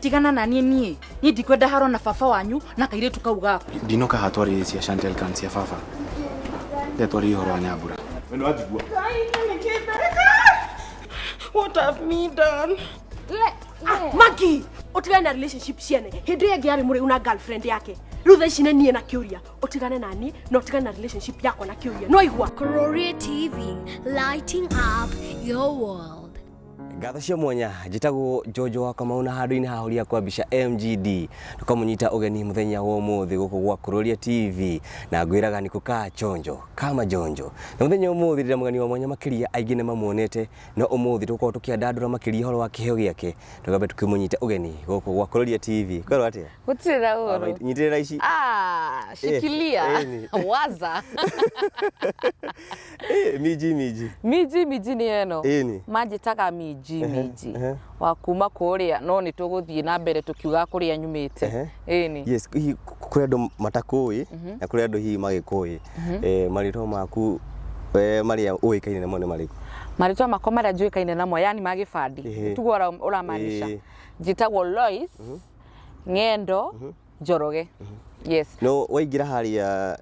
Tigana na niĩ, niĩ niĩ ndikwenda haro na baba wanyu na kairĩtu kau gaku. Ndinoka hatwarĩrie cia Chantel kan cia baba. Ndetwarĩrie ũhoro wa Nyambura. We nĩwanjigua? What have me done? Magi, utigane na relationship ciene. Hĩndĩ ĩyo ĩngĩ arĩ mũrĩu na girlfriend yake. Rĩu thaa ici nĩ niĩ na kĩũria. Ũtigane na niĩ na ũtigane na relationship yakwa na kĩũria. No igua. Gloria TV, lighting up your world. Ngatho cia mwanya, njĩtagwo Njonjo wa Kamau na handũ-inĩ hahuria kwa mbica MGD tũkamũnyita ũgeni mũthenya wa ũmũthĩ gũkũ gwa Kuroria TV na ngwĩraga nĩ kũkaa chonjo kama jonjo. Na mũthenya wa ũmũthĩ ndĩna mũgeni wa mwanya makĩria, aingĩ nĩ mamuonete, no ũmũthĩ tũgũkorwo tũkĩandandũra makĩria ũhoro wa kĩheo gĩake. Tũgambe tũkĩmũnyita ũgeni gũkũ gwa Kuroria TV. Kwĩrwo atĩa? Gũtirĩ na ũru. Nyitĩrĩra ici. Ah, shikilia. Ĩni. Waza. Miji miji. Miji miji nĩ ĩno. Ĩni. Manjĩtaga miji miji. Wa kuma kũrĩa, no nĩ tũgũthiĩ na mbere tũkiuga kũrĩa nyumĩte. Ĩni. Yes, hihi kũrĩ andũ matakũĩ na kũrĩ andũ hihi magĩkũĩ. Marĩtwa maku marĩa ũĩkaine namo nĩ marĩkũ? Marĩtwa makwa marĩa njũĩkaine namo, yani ma gĩbandĩ. Tiguo ũramaanisha? Njĩtagwo Lois Ng'endo Njoroge. Yes. No waingĩra harĩa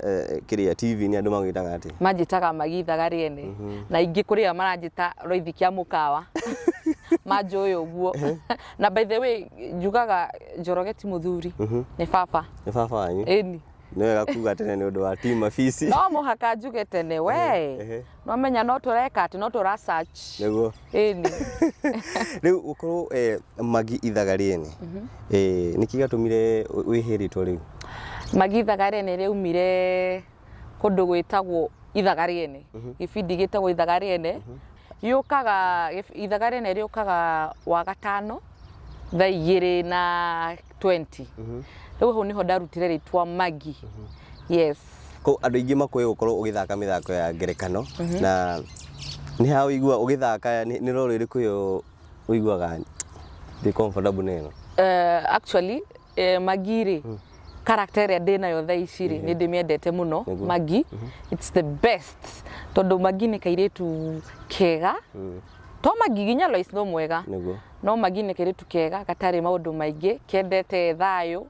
kĩrĩa TV nĩ andũ magwĩtaga atĩa? Manjĩtaga Magithaga rĩene, na ingĩ kũrĩa maranjĩta Roithi kĩa mũkawa, manjũĩ ũguo. Na by the way, njugaga Njoroge ti mũthuri, nĩ baba. Nĩ baba wanyu? Ĩni. Nĩ wega kuga tene nĩ ũndũ wa team Mafisi. No mũhaka njuge tene we. No menya no tũreka atĩ no tũra search. Nĩguo. Ĩni. Rĩu ũkorwo Magi Ithaga rĩene, nĩkĩ gĩatũmire wĩhe rĩtwa rĩu? Magi Ithaga rĩene rĩaumire kũndũ gwĩtagwo Ithaga Rĩene, gĩbindi gĩtagwo Ithaga Rĩene. Yũkaga Ithaga Rĩene rĩũkaga Wagatano thaa 2:20. Rĩu hau nĩho ndarutire rĩtwa Magi. Yes. Ko andũ aingĩ makũĩ gũkorwo ũgĩthaka mĩthako ya ngerekano, na nĩ ha ũigua ũgĩthaka, nĩ role ĩrĩkũ ĩyo ũiguaga ndĩ comfortable na ĩno? Actually, Magi rĩ, character ĩrĩa ndĩ nayo thaa ici rĩ, nĩ ndĩmĩendete mũno. Magi, it's the best, tondũ Magi nĩ kairĩtu kega. To Magi, nginya Lois no mwega. No Magi nĩ kairĩtu kega gatarĩ maũndũ maingĩ, kendete thayũ,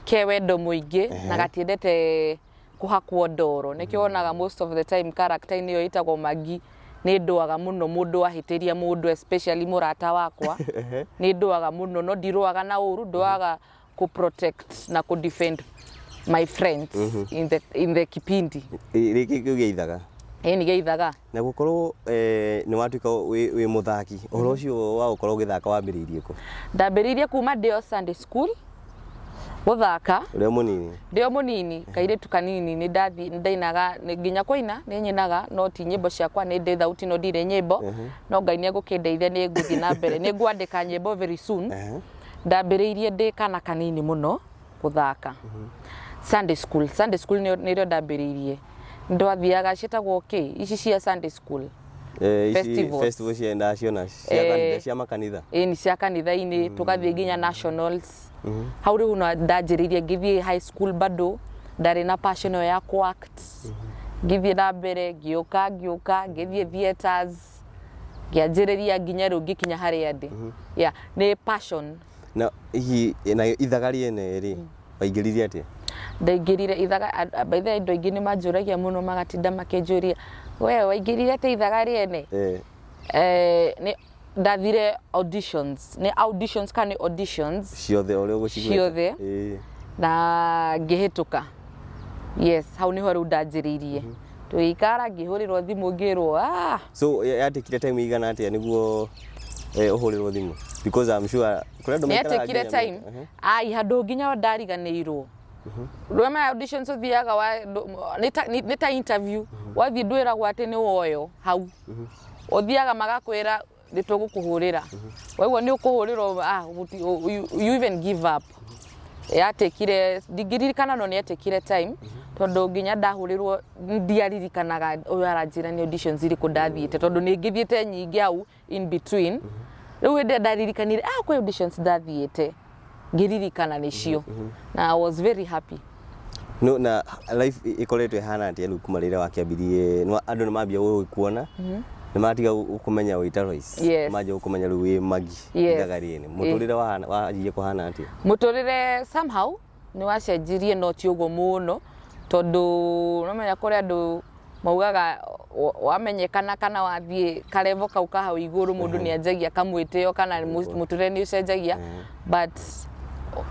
ke wendo mũingĩ na gatiendete kũhakwo ndoro. Nĩkĩo wonaga most of the time character-inĩ ĩyo ĩtagwo Magi nĩ ndũaga mũno mũndũ ahĩtĩria mũndũ, especially mũrata wakwa, nĩ ndũaga mũno, no ndirũaga na ũru, ndũaga kũ protect na kũ defend my friends in the kipindi. Rĩngĩ kĩu gĩa Ithaga. Ĩĩ, nĩ gĩa Ithaga. Na gũkorwo nĩ watuĩka wĩ mũthaki, ũhoro ũcio wa gũkorwo ũgĩthaka wambĩrĩirie kũ? Ndambĩrĩirie kuma ndĩ o Sunday school gũthaka. Ũrĩa mũnini? Ndĩ o mũnini, kairĩtu kanini, nĩ ndathi nĩ ndainaga nginya kũina nĩ nyinaga, no ti nyĩmbo ciakwa. Nĩ ndĩ thauti no ndirĩ nyĩmbo, no Ngai nĩ egũkĩndeithia, nĩ ngũthiĩ na mbere, nĩ ngwandĩka nyĩmbo very soon. Ndambĩrĩirie ndĩ kana kanini mũno gũthaka Sunday school. Sunday school nĩrĩo ndambĩrĩirie. Ndwathiaga ciĩtagwo kĩ ici cia Sunday school? Ici Festivals. Festival cia ndaciona cia kanitha, cia makanitha. Ĩĩ, nĩ cia kanitha-inĩ, tũgathiĩ nginya nationals hau. Rĩu no ndanjĩrĩirie ngĩthiĩ high school, bado ndarĩ na passion ĩyo ya ku act. Ngĩthiĩ na mbere, ngĩũka ngĩũka ngĩthiĩ theaters, ngĩanjĩrĩria nginya rĩu ngĩkinya harĩa ndĩ. Yeah, nĩ passion. Na hihi na Ithaga rĩene rĩ, waingĩrire atĩa? Ndaingĩrire Ithaga, by the way, andũ aingĩ nĩ manjũragia mũno, magatinda makĩnjũria, "We waingĩrire atĩa Ithaga rĩene?" Nĩ ndathire auditions, nĩ auditions kana nĩ auditions? Ciothe ũrĩa ũgũcigweta. Ciothe. Na ngĩhĩtũka. Yes, hau nĩho rĩu ndanjĩrĩirie. Tũgĩikara, ngĩhũrĩrwo thimũ, ngĩrwo, "Ah." So yatikire time igana atĩa nĩguo ũhũrĩrwo thimũ? Because I'm sure kũrĩ andũ Nĩ maikaraga yatekire nginya time. Ai, handũ nginya ndariganĩirwo. Rwema auditions ũthiaga wa nĩ ta interview. Wathiĩ ndwĩragwo atĩ nĩ woyo hau. Ũthiaga magakwĩra nĩ tũgũkũhũrĩra. Waigua nĩ ũkũhũrĩrwo, ah, you even give up. Yatekire, ndingĩririkana, no nĩ yatekire time, tondũ nginya ndahũrĩrwo ndiaririkanaga ũyũ aranjĩra nĩ auditions irĩkũ ndathiĩte, tondũ nĩ ngĩthiĩte nyingĩ hau in between. Rĩu hĩndĩ ĩrĩa ndaririkanire, ah, kwĩ auditions ndathiĩte, ngĩririkana nĩcio na I was very happy. No na life ĩkoretwo ĩhana atĩa rĩu kuma rĩrĩa wakĩambirie? Andũ nĩ mambia gũgĩkuona. Nĩ matiga gũkũmenya wĩ ta Lois. Yes. Manjia gũkũmenya rĩu wĩ Magi. Yes. Gagarini. Mũtũrĩre wanjirie kũhana atĩa? Mũtũrĩre somehow nĩ wacenjirie no ti ũguo mũno tondũ nomenya kũrĩ andũ maugaga wamenyekana kana wathiĩ karevo kau ka hau igũrũ mũndũ nĩ anjagia kamwĩtĩo kana mũtũrĩre nĩ ũcenjagia, but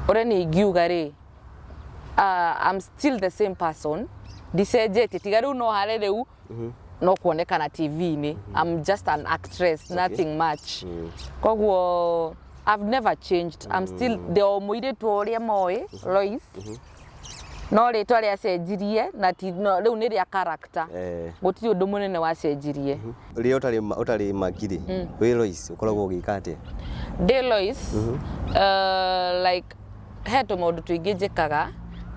ũrĩa niĩ ingiuga rĩ, I'm still the same person, ndicenjetie tiga rĩu no harĩ rĩu no kuonekana TV-inĩ. I'm just an actress, nothing much. Koguo I've never changed, I'm still the o mũirĩtu o ũrĩa moĩ Lois, no rĩtwa rĩacenjirie na ti no, rĩu nĩ rĩa character. Gũtirĩ ũndũ mũnene wacenjirie. Rĩrĩa ũtarĩ Magi rĩ, wĩ Lois ũkoragwo ũgĩka atĩa? Ndĩ Lois, like he tũmaũndũ tũingĩ njĩkaga,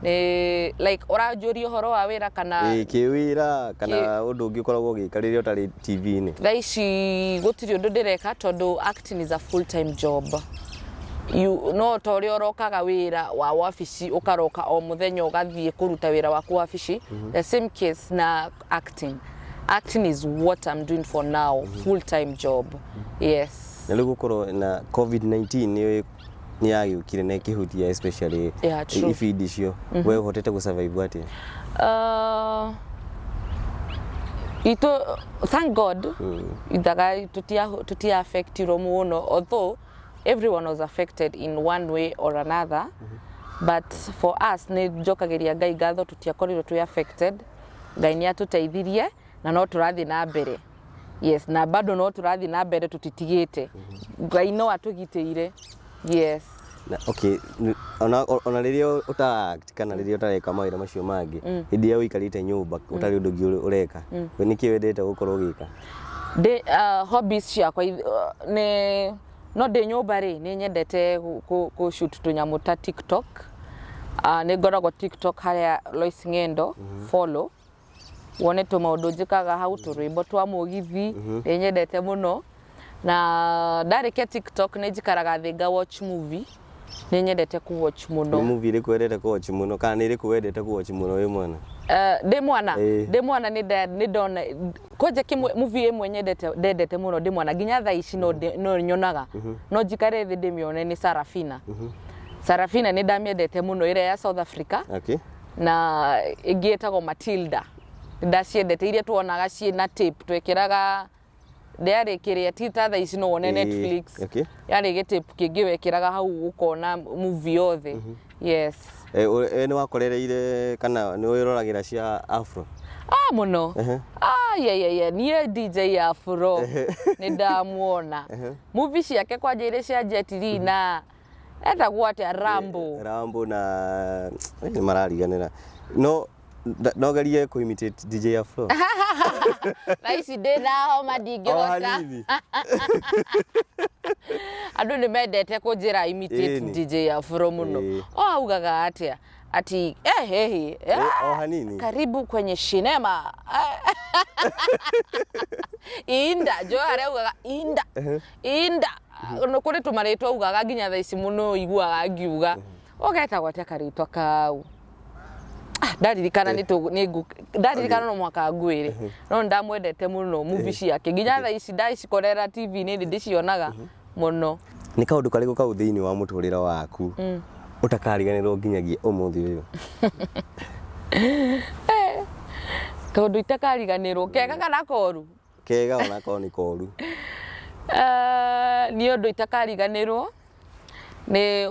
nĩ like ũranjũria ũhoro wa wĩra kana? Ĩĩ, kĩwĩra kana ũndũ ũngĩ ũkoragwo ũgĩka rĩrĩa ũtarĩ TV-inĩ. Thaa ici gũtirĩ ũndũ ndĩreka tondũ acting is a full time job. You, no ta ũrĩa ũrokaga wĩra wa wabici, ũkaroka o mũthenya ũgathiĩ kũruta wĩra waku wabici, the same case na acting. Acting is what I'm doing for now, full time job, yes. Na rĩu gũkorwo na COVID-19 nĩ yagĩũkire na ĩkĩhutia especially Yeah, true. ibindi icio, we ũhotete gũ-survive atĩa? Itu thank God ithaga tutia affectirwo mũno, although everyone was affected in one way or another, but for us nĩ njokagĩria Ngai ngatho tutiakorirwo twĩ affected. Ngai nĩ atũteithirie na no tũrathiĩ na mbere, yes, na bado no tũrathiĩ na mbere tũtitigĩte. Ngai no atũgitĩire, yes. Na, okay, ona rĩrĩa ũtara act kana rĩrĩa ũtareka mawĩra macio mangĩ, hĩndĩ ĩrĩa ũikarĩte nyũmba ũtarĩ ũndũ ũngĩ ũreka, we nĩkĩ wendete gũkorwo ũgĩka? Ndĩ hobbies ciakwa nĩ no ndĩ nyũmba rĩ, nĩ nyendete kũ shoot tũnyamũ ta TikTok. Nĩ ngoragwo TikTok harĩa Lois Ng'endo, follow wone tũmaũndũ njĩkaga hau, tũrwĩmbo twa mũgithi nĩ nyendete mũno. Na ndarĩkia TikTok nĩ njikaraga thĩ nga watch movie, nĩ nyendete ku watch Nĩ mũno. Movie ĩrĩkũ wendete kũ watch mũno kana nĩ ĩrĩkũ wendete kũ watch mũno wĩ mwana? Ndĩ mwana? Ĩĩ. Ndĩ mwana nĩ ndona kwanja kĩmwe, movie ĩmwe nyendete ndendete mũno ndĩ mwana nginya thaa ici no nyonaga, no njikare thĩ ndĩmĩone, nĩ Sarafina. Sarafina nĩ ndamĩendete mũno, ĩrĩa ya South Africa, na ĩngĩ ĩtagwo Matilda. Nĩ ndaciendete, iria tuonaga ciĩ na tape twekĩraga, ndĩarĩ kĩrĩa ti ta thaa ici no wone Netflix. Yarĩ gĩtape kĩngĩ wekĩraga hau ũkona movie yothe, yes. Nĩ wakorereire kana nĩ wĩroragĩra cia Afro? Ah, mũno. Ah, yeah. Niĩ DJ Afro nĩ ndamuona movie ciake kwanja iria cia Jet Li na etagwo atĩa, Rambo. Rambo na nĩ marariganĩra no gerie kũ imitate DJ Afro. Thaa ici ndĩ na homa, O ndingĩhota. Hanini. Andũ nĩ mendete kũnjĩra imitate DJ Afro mũno. O augaga atĩa, ati eh, O hanini. Karibu kwenye sinema inda jo harĩa augaga inda inda no kũrĩ tũmarĩtwa augaga nginya thaa ici mũno iguaga ngiuga ũgetagwo atĩa karĩtwa kau. Ah, ndaririkana nĩ ndaririkanno mwaka ngwĩre no nĩ ndamwendete mũno, movie ciake nginya thaa ici ndacikorera TV-inĩ nĩ ndĩcionaga mũno. Nĩ kaũndũ karĩkũ kau thĩinĩ wa mũtũrĩre waku ũtakariganĩrwo nginyagia ũmũthĩ ũyũ? Kaũndũ itakariganĩrwo, kega kana koru? Kega onakorwo nĩ koru. Niĩ ũndũ itakariganĩrwo nĩ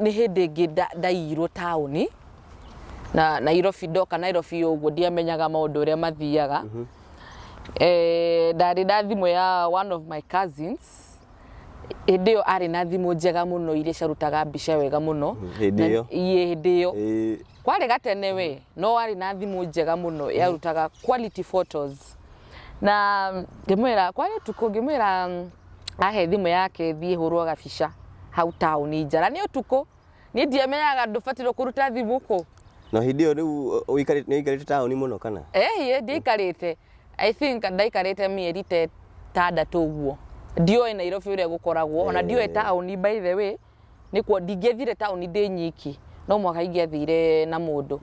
hĩndĩ ĩngĩ ndaiyirwo taũni na Nairobi. Ndoka Nairobi ũguo ndiamenyaga maũndũ ũrĩa mathiaga. Ndarĩ na thimũ ya one of my cousins, hĩndĩ ĩyo arĩ na thimũ njega mũno iria ciarutaga mbica wega mũno. Hĩndĩ ĩyo? Ĩĩ, hĩndĩ ĩyo. Kwarĩ gatene we, no arĩ na thimũ njega mũno yarutaga quality photos, na ngĩmwĩra, kwarĩ ũtukũ, ngĩmwĩra ahe thimũ yake thiĩ hũrwo gabica hau taũni njara nĩ ũtukũ. Niĩ ndiamenyaga ndũbatairwo kũruta thimũ kũ. Na hĩndĩ ĩyo rĩu nĩ ũikarĩte taũni mũno kana? Ĩĩ, ndiaikarĩte, I think ndaikarĩte mĩeri ta 6 ũguo. Ndioĩ Nairobi ũrĩa gũkoragwo, ona ndioĩ taũni. By the way, nĩkuo ndingĩathire taũni ndĩ nyiki, no mũhaka ingĩathire na mũndũ.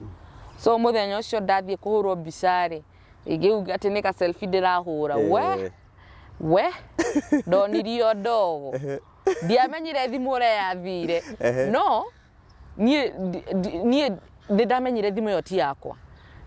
So mũthenya ũcio ndathiĩ kũhũrwo mbica rĩ, ingĩuga atĩ nĩ ka selfie ndĩrahũra we. We ndonirio ndogo, ndiamenyire thimũ ũrĩa yathire, no niĩ niĩ nĩ ndamenyire thimũ ĩyo ti yakwa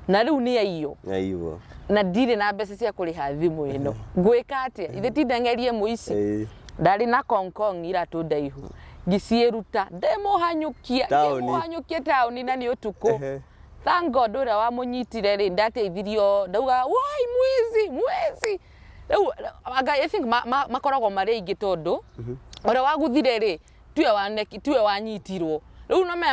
na rĩu nĩ yaiywo. Aiywo. Na ndirĩ na mbeca cia kũrĩha thimũ ĩno, ngwĩka atĩa? Ithe tindeng'erie mũici? Ndarĩ na kongkong iratũ ndaihu, ngĩciĩruta, ndĩmũhanyũkia. Taũni. Ngĩmũhanyũkia taũni na nĩ ũtukũ. Thank God ũrĩa wamũnyitire rĩ, ndateithirio, ndauga woi mwizi mwizi. Rĩu anga I think makoragwo marĩ aingĩ, tondũ ũrĩa waguthire rĩ tiwe wanyitirwo. Rĩu no me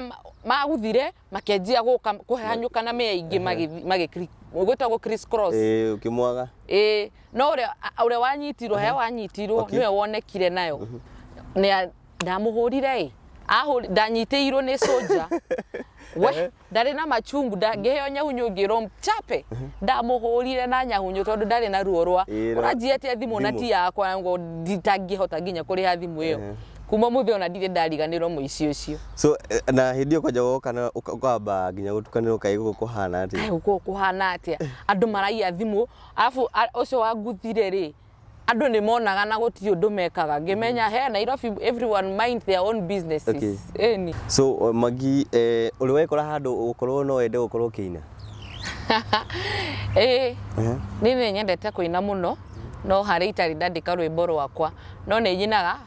maguthire makĩanjia gũka kũhanyũka na me aingĩ magĩ gwĩtagwo criss cross. Ĩĩ, ũkĩmwaga. Ĩĩ, no ũrĩa wanyitirwo he wanyitirwo nĩwe wonekire nayo. Nĩ ndamũhũrire ĩ, ndanyitĩirwo nĩ soja we ndarĩ na machungu, ngĩheo nyahunyu, ngĩrwo mchape, ndamũhũrire na nyahunyu tondũ ndarĩ na ruo rwa Ĩĩ, ũranjia atĩa thimũ na thimũ. ti yakwa, ngo nditangĩhota nginya kũrĩha thimũ ĩyo. Kuma mũthĩ ona ndirĩ ndariganĩrwo mũici ũcio. So na hĩndĩ ĩyo kwanja woka na ũkamba nginya gũtukanĩrwo, kaĩ gũkũ kũhana atĩa? Kaĩ gũkũ kũhana atĩa? Andũ maraiya thimũ, arabu ũcio wanguthire rĩ, andũ nĩ monaga na gũtirĩ ũndũ mekaga. Ngĩmenya he Nairobi everyone mind their own businesses. Ĩni. So Magi, ũrĩ wekora handũ ũkorwo no wende gũkorwo ũkĩina? Ĩĩ, niĩ nĩ nyendete kũina mũno, no harĩ itarĩ ndandĩka rwĩmbo rwakwa, no nĩ nyinaga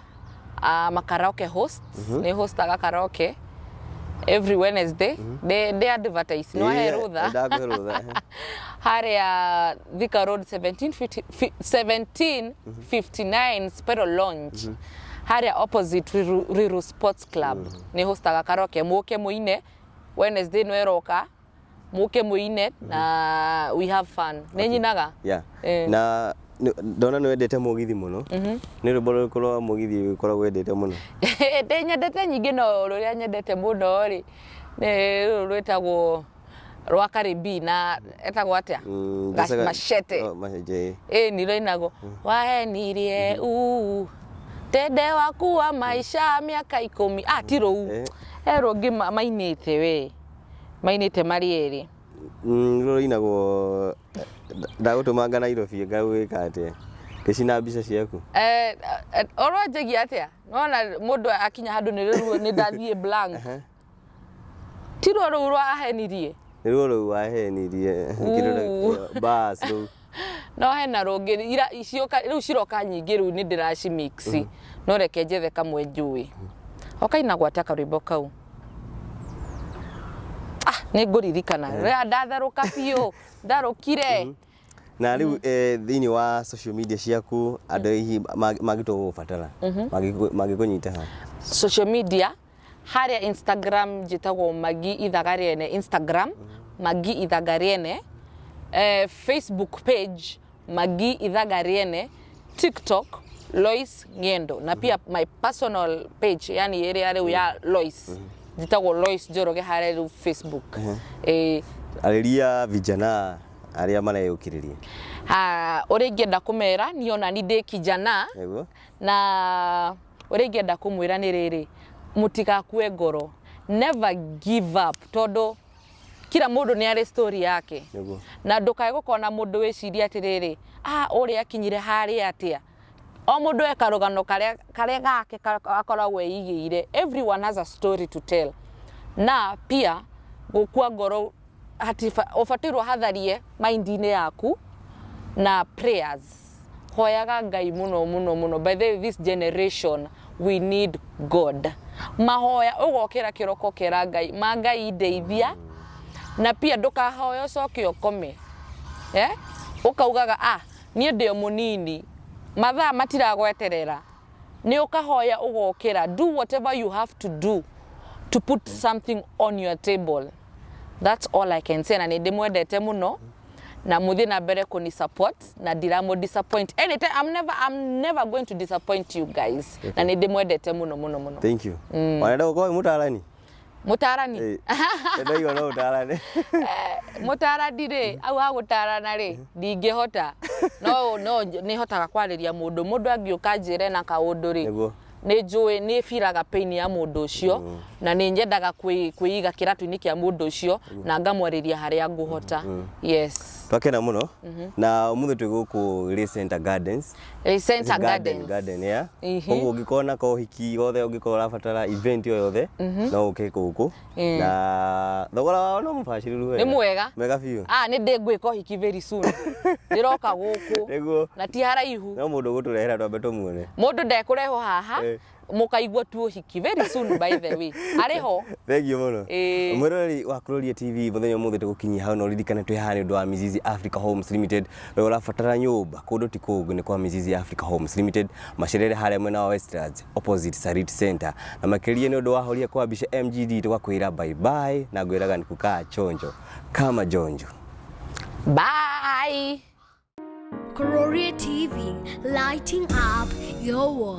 makaraoke host, nĩ hostaga karaoke every Wednesday. Ndĩ advertise, nĩ wahe rũtha. Ndakũhe rũtha. Harĩa Thika Road 1750 1759 Spero Lounge, harĩa opposite Ruiru Sports Club, nĩ hostaga karaoke. Mũke mũine Wednesday no ĩroka, mũke mũine na we have fun. Nĩ nyinaga. Na ndona nĩ wendete mũgithi mũno, nĩ rwĩmbo rũrĩkũ rwa mũgithi ũkoragwo wendete mũno? Ndĩ nyendete nyingĩ, no rũrĩa nyendete mũno rĩ nĩ rũrũ rwĩtagwo rwa Karibi na etagwo atĩa? Machete. Oh, Machete. Ĩ nĩ rũinagwo wahenirie uu tende waku wa maisha mĩaka 10, ah, ti rũu. He rũngĩ mainĩte, we mainĩte marĩ erĩ. Rũrũ rũinagwo ndagũtũmanga Nairobi ngagwĩka atĩa ngĩcina mbica ciaku. Oro njagia atĩa, nona mũndũ akinya handũ nĩ rĩu nĩ ndathiĩ blank. Ti ruo rũu rwa ahenirie? Nĩ ruo rũu wahenirie. Bas rũu. No hena rũngĩ ira cioka rĩu, ciroka nyingĩ rĩu, nĩ ndĩracimix, no reke njethe kamwe njũĩ okainagwo atĩa karwĩmbo kau. Ah, nĩ ngũririkana rĩrĩa ndatherũka biũ, ndarũkire. Na rĩu thĩinĩ wa social media ciaku, andũ hihi mangĩtua gũgũbatara mangĩkũnyita ha? Social media harĩa Instagram njĩtagwo Magi Ithaga Rĩene, Instagram Magi Ithaga Rĩene, Facebook page Magi Ithaga Rĩene, TikTok Lois Ng'endo, na pia my personal page, yani ĩrĩa rĩu ya Lois, njĩtagwo Lois Njoroge harĩa rĩu Facebook. Arĩria vijana arĩa mareyũkĩrĩria. Ha, ũrĩa ingĩenda kũmera, niĩ ona ni ndĩ kijana. Na ũrĩa ingĩenda kũmwĩra nĩ rĩrĩ, mũtigakue ngoro, never give up, tondũ kila mũndũ nĩ arĩ story yake. Na ndũkae gũkorwo na mũndũ wĩcirie atĩrĩrĩ, ah, ũrĩa akinyire harĩa atĩa. O mũndũ e karũgano karĩa gake akoragwo eigĩire. Everyone has a story to tell. Na pia gũkua ngoro ũbatairwo hatharie mind-inĩ yaku na prayers, hoyaga Ngai mũno mũno mũno. By the way, this generation we need God. Mahoya, ũgokĩra kĩroko kĩra Ngai, ma Ngai ndeithia. Na pia ndũkahoya ũcoke ũkome, eh? Ũkaugaga, ah, niĩ ndĩ o mũnini, mathaa matiragweterera. Nĩ ũkahoya ũgokĩra, do whatever you have to do to put something on your table. That's all I can say. Na nĩ ndĩmwendete mũno na mũthiĩ na mbere kũni support na ndiramũ disappoint anytime. I'm never going to disappoint you guys, na nĩ ndĩmwendete mũno mũno mũno. Thank you. Wanenda gũkorwo wĩ mũtarani? Mũtarani? Ndaigua no ũtarane. Mũtarani rĩ, au ha gũtarana rĩ, ndingĩhota, no nĩ hotaga kwarĩria mũndũ. Mũndũ angĩũka njĩre na kaũndũ rĩ, Nĩ njũĩ nĩ biraga pain ya mũndũ ũcio, na nĩ nyendaga kwĩiga kĩratũ-inĩ kĩa mũndũ ũcio na ngamwarĩria harĩa ngũhota, yes. Twakena mũno na ũmũthĩ twĩ gũkũ Ray Center Gardens. Ray Center Garden, Gardens. Garden, yeah. Koguo ũngĩkorwo na kohiki gothe, ũngĩkorwo ũrabatara event o yothe, no ũke gũkũ na thogora wao no mũbacĩrĩru wega. Nĩ mwega. Mwega biũ. Ah, nĩ ndĩ ngwĩka ũhiki very soon, ndĩroka gũkũ. Na ti haraihu. No mũndũ ũgũtũrehera twambe tũmuone. Mũndũ ndekũrehwo haha. Mũkaigua tu ũhiki very soon, by the way, arĩ ho. Thank you mũno. Ĩĩ. Mwĩroreri wa Kuroria TV, mũthenya ũmũthĩ tũgũkinyia hau, na ũririkane twĩ haha nĩ ũndũ wa Mizizi Africa Homes Limited. We ũrabatara nyũmba kũndũ ti kũngĩ, nĩ kwa Mizizi Africa Homes Limited, macerere harĩa mwena wa Westlands opposite Sarit Center. Na makĩria nĩ ũndũ wa horia kwa mbica MGD, tũgakwĩra bye bye na ngwĩraga nĩ kukaa chonjo kama jonjo. Bye. Kuroria TV, lighting up your world.